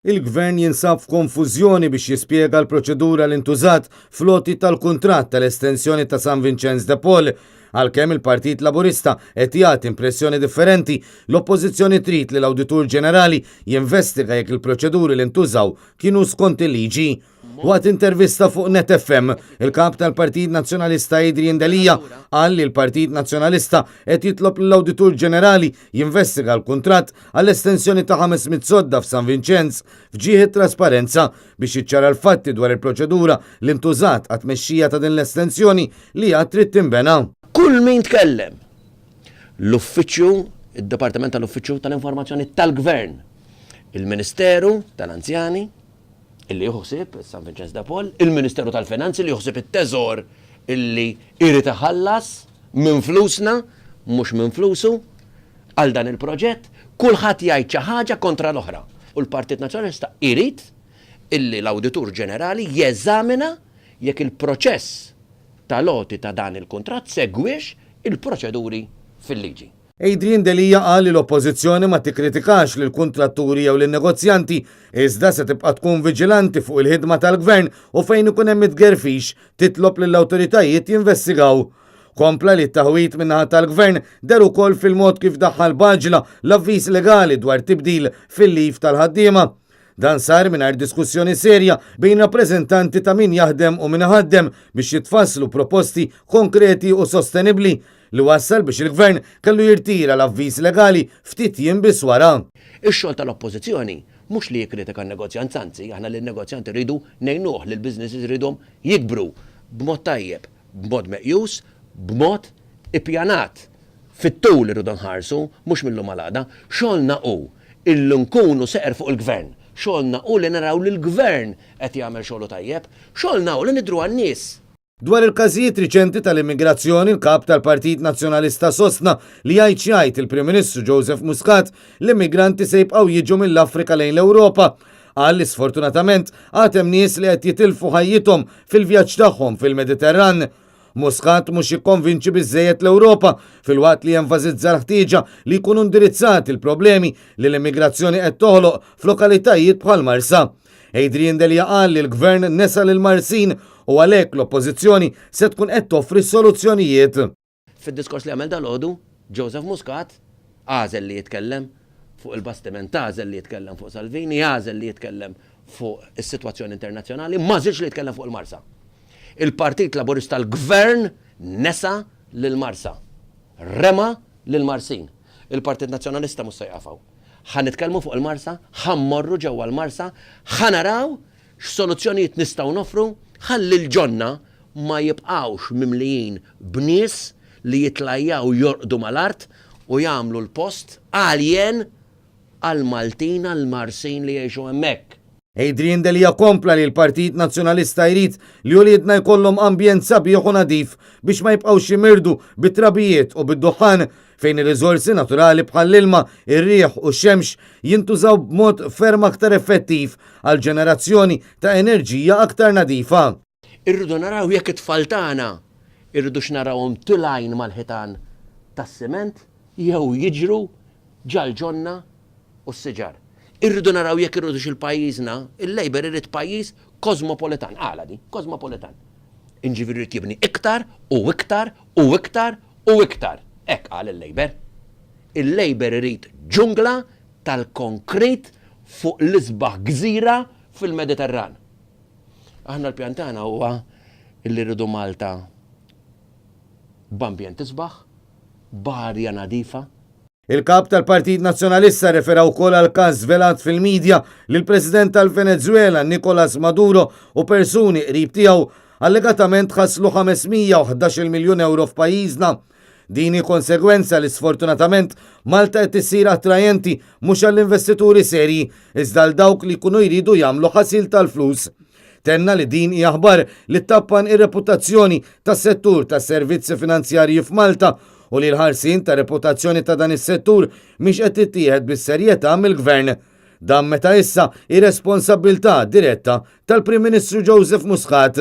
Il-Gvern jinsab f'konfużjoni biex jispjega l-proċedura li ntużat fl-għoti tal-kuntratt tal-estensjoni ta' San Vinċenz de Paul. Għalkemm il-Partit Laburista qed jagħti impressjoni differenti, l-Oppożizzjoni trid li l-Awditur Ġenerali jinvestiga jekk il-proċeduri li ntużaw kienu skont il-liġi. Waqt intervista fuq Net FM, il-kap tal-Partit Nazzjonalista Adrian Delia qal li l-Partit Nazzjonalista qed jitlob lill-Awditur Ġenerali jinvestiga l-kuntratt għall-estensjoni ta' 500 sodda f'San Vinċenz f'ġieħ it-trasparenza biex jiċċara l-fatti dwar il-proċedura li ntużat għat-tmexxija ta' din l-estensjoni li għad trid tinbena. Kull min tkellem, l-Uffiċċju, id-Dipartiment tal-Uffiċċju tal-Informazzjoni tal-Gvern, il-Ministeru tal-Anzjani, illi jieħu ħsieb San Vinċenz de Paul, il-Ministeru tal-Finanzi li jieħu ħsieb it-Teżor illi jrid iħallas minn flusna, mhux minn flusu, għal dan il-proġett, kulħadd jgħid xi ħaġa kontra l-oħra. U l-Partit Nazzjonalista jrid illi l-Awditur Ġenerali jeżamina jekk il-proċess tal-għoti ta' dan il-kuntratt segwiex il-proċeduri fil-liġi. Adrian Delia qal li l-Oppożizzjoni ma tikkritikax lill-kuntratturi jew lin-negozjanti, iżda se tibqa' tkun viġilanti fuq il-ħidma tal-Gvern u fejn ikun hemm it-tgerfix, titlob lill-awtoritajiet jinvestigaw. Kompla li t-taħwid min-naħa tal-Gvern deher ukoll fil-mod kif daħħal b'għaġla l-avviż legali dwar tibdil fil-leave tal-ħaddiema. Dan sar mingħajr diskussjoni serja bejn rappreżentanti ta' min jaħdem u min iħaddem biex jitfasslu proposti konkreti u sostenibbli li wassal biex il-Gvern kellu jirtira l-avviż legali ftit jiem biss wara. Ix-xogħol tal-Oppożizzjoni mhux li jikkritika n-negozjant, anzi, aħna lin-negozjant irridu ngħinuh, lill-businesses irridhom jikbru b'mod tajjeb, b'mod meqjus, b'mod ippjanat. Fit-tul irridu nħarsu, mhux mil-lum għal għada. Xogħolna hu illi nkunu seqer fuq il-Gvern. Xogħolna hu li naraw li l-Gvern qed jagħmel xogħlu tajjeb. Xogħolna hu li nidhru għan-nies. Dwar il-każijiet riċenti tal-immigrazzjoni, il-Kap tal-Partit Nazzjonalista sostna li jgħid x'jgħid il-Prim Ministru Joseph Muscat, l-immigranti se jibqgħu jiġu mill-Afrika lejn l-Ewropa. Qal li sfortunatament għad hemm nies li qed jitilfu ħajjithom fil-vjaġġ tagħhom fil-Mediterran. Muscat mhux jikkonvinċi biżżejjed l-Ewropa filwaqt li jenfasizza l-ħtieġa li jkunu indirizzati l-problemi li l-immigrazzjoni qed toħloq f'lokalitajiet bħal Marsa. Adrian Delia qal li l-Gvern nesa lill-Marsin u għalhekk l-Oppożizzjoni se tkun qed toffri s-soluzzjonijiet. Fid-diskors li għamel dalgħodu, Joseph Muscat għażel li jitkellem fuq il-bastiment, għażel li jitkellem fuq Salvini, għażel li jitkellem fuq is-sitwazzjoni internazzjonali, m'għażilx li jitkellem fuq il-Marsa. Il-Partit Laburista l-Gvern nesa lill-Marsa. Rema lill-Marsin. Il-Partit Nazzjonalista mhux se jaqaf hawn. Ħa nitkellmu fuq il-Marsa, ħa mmorru ġewwa l-Marsa, ħa naraw x'soluzzjonijiet nistgħu noffru ħalli l-ġonna ma jibqgħux mimlijin b'nies li jitlajjaw jorqdu mal-art u jagħmlu l-post aljen għall-Maltin, għall-Marsin li jgħixu hemmhekk. Adrian Delia kompla li l-Partit Nazzjonalista jrid li uliedna jkollhom ambjent sabiħ u nadif biex ma jibqgħux jimirdu bit-trabijiet u bid-duħħan fejn ir-riżorsi naturali bħall-ilma, ir-riħ u x-xemx jintużaw b'mod ferm aktar effettiv għall-ġenerazzjoni ta' enerġija aktar nadifa. Irridu naraw jekk it-tfal tagħna irridux narawhom tilgħin mal-ħitan tas-siment jew jiġru ġal-ġonna u s-siġar. Irridu naraw jekk irridux il-pajjiżna, il-Labour irid pajjiż kosmopolitan, qalha din, kosmopolitan. Inġifieri jrid jibni iktar u iktar u iktar u iktar. Hekk qal il-Labour. Il-Labour irid ġungla tal-konkrit fuq l-isbaħ gżira fil-Mediterran. Aħna l-pjan tagħna huwa li rridu Malta b'ambjent isbaħ, b'arja nadifa. Il-Kap tal-Partit Nazzjonalista rrefera wkoll għal każ żvelat fil-midja li l-President tal-Venezwela Nicolas Maduro u persuni qrib tiegħu allegatament ħaslu 511-il miljun ewro f'pajjiżna. Din hi konsegwenza li sfortunatament Malta qed issir attrajenti mhux għall-investituri serji iżda għal dawk li jkunu jridu jagħmlu ħasil tal-flus. Tenna li din hi aħbar li ttappan ir-reputazzjoni tas-settur tas-servizzi finanzjarji f'Malta u li l-ħarsien tar-reputazzjoni ta' dan is-settur mhix qed tittieħed bis-serjetà mill-Gvern. Dan meta issa hi responsabbiltà diretta tal-Prim Ministru Joseph Muscat.